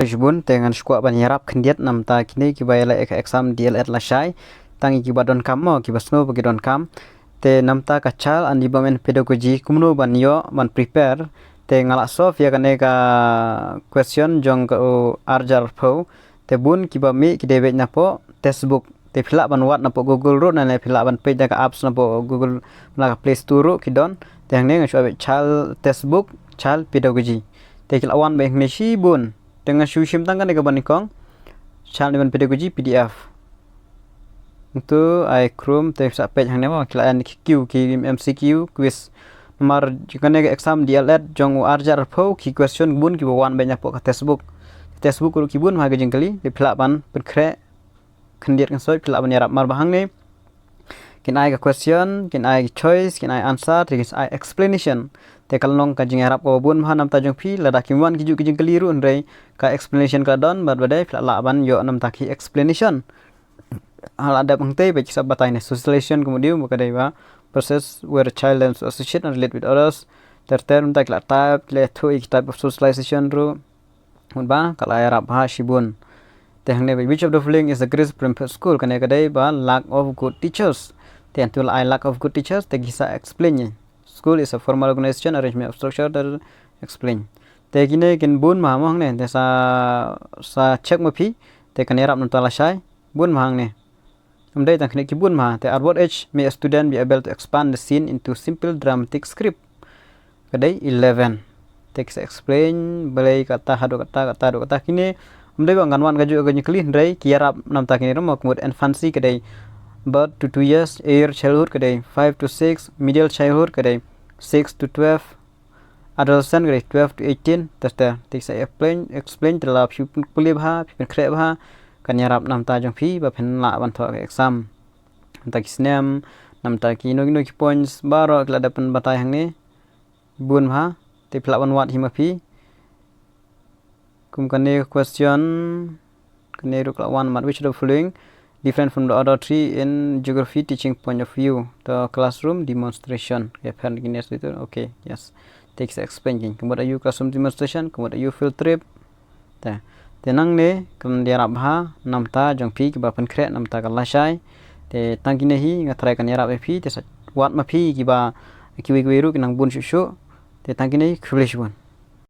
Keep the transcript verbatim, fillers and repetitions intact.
Khublei shibun, te ngan sngewkwah ban ïarap khyndiat namta kine kiba ïaleh ïa ka exam D L Ed lashai. Tang ïa kiba donkam mo, kiba sngew ba ki donkam. Te namta ka Child and Development Pedagogy kumno ban ïoh, ban prepare. Te nga la solve ïa kane ka question jong ka u arjar phew. Te bun kiba mih ki dei beit napoh textbook. Te phi lah ban wad napoh Google ruh, nane phi lah ban peit da ka apps napoh Google, na ka Play Store ruh ki don. Te hangne nga shu ai beit child textbook, child pedagogy. Te ki la wan beit hangne shibun. Te nga shu shim tang kane kaba nyngkong, child development pedagogy P D F. Ntu ai Chrome, te sa peit hangne mo, ki la ai ki Q, ki M C Q quiz. Namar kane ka exam D L Ed jong u arjar phew, ki question bun kiba wan beit napoh ka textbook. Textbook ruh ki bun bha ki jingkylli, te phi lah ban pynkhreh khyndiat khynsoit, phi lah ban ïarap namar ba hangne kin ai ka question, kin ai ka choice, kin ai answer, te kin ai explanation. Te ka long ka jingïarap kaba bun bha namta jong phi, lada kim wan kijuh ki jingkylli ruh hynrei ka explanation ka don, bad ba dei phi lah lah ban ïoh namta ki explanation. Ha la dep hangtei ba ki sa batai ne socialization ka mut ïa u, ba ka dei ba process where a child learns to associate and relate with others. Ter ter namta ki la type, ki la ïathuh ïa ki type of socialization ruh. Mut ba ka la ïarap bha shibun. Te hangne ba, which of the following is the greatest problem for school? Kane ka dei ba lack of good teachers. Te ntu la ai lack of good teachers, te ki sa explain ïa. School is a formal organization, arrangement of structure, te explain. Te kine kin bun bha mo hangne, te sa, sa check ma phi, te kan ïarap namta lashai, bun bha hangne. Ym dei tang kine ki bun bha, te at what age may a student be able to expand the scene into simple dramatic script? Ka dei eleven. Te ki sa explain, balei kata haduh kata, kata haduh kata kine. Ym dei ba ngan wan kajuh ka jingkylli hynrei ki ïarap namta kine ruh mo, ka mut infancy ka dei birth to two years, early childhood ka dei five to six, middle childhood ka dei six to twelve, adolescent ka dei twelve to eighteen, ter ter. Te ki sa explain, explain te lada phi pynpule bha, phi pynkhreh bha, kan ïarap namta jong phi ba phin lah ban thoh ka exam. Namta ki snem, namta kino kino ki points, baroh ki la dep pynbatai hangne. Bun bha, te phi lah ban wad hi ma phi. Kum kane ka question, kane ruh ka la wan mat, which of the following different from the other three in geography teaching point of view? The classroom demonstration. Okay, parent kine tu. Okay, yes. Te ki sa explain kin. Ka mut ïa u classroom demonstration, ka mut ïa u field trip. Te, te nangne kan ïarap bha namta jong phi kiba pynkhreh namta ka lashai. Te tang kine hi nga tharai kan ïarap ïa phi, te sa wad ma phi kiba kiwei kiwei ruh ki nang bun shuh shuh. Te tang kine hi, khublei shibun.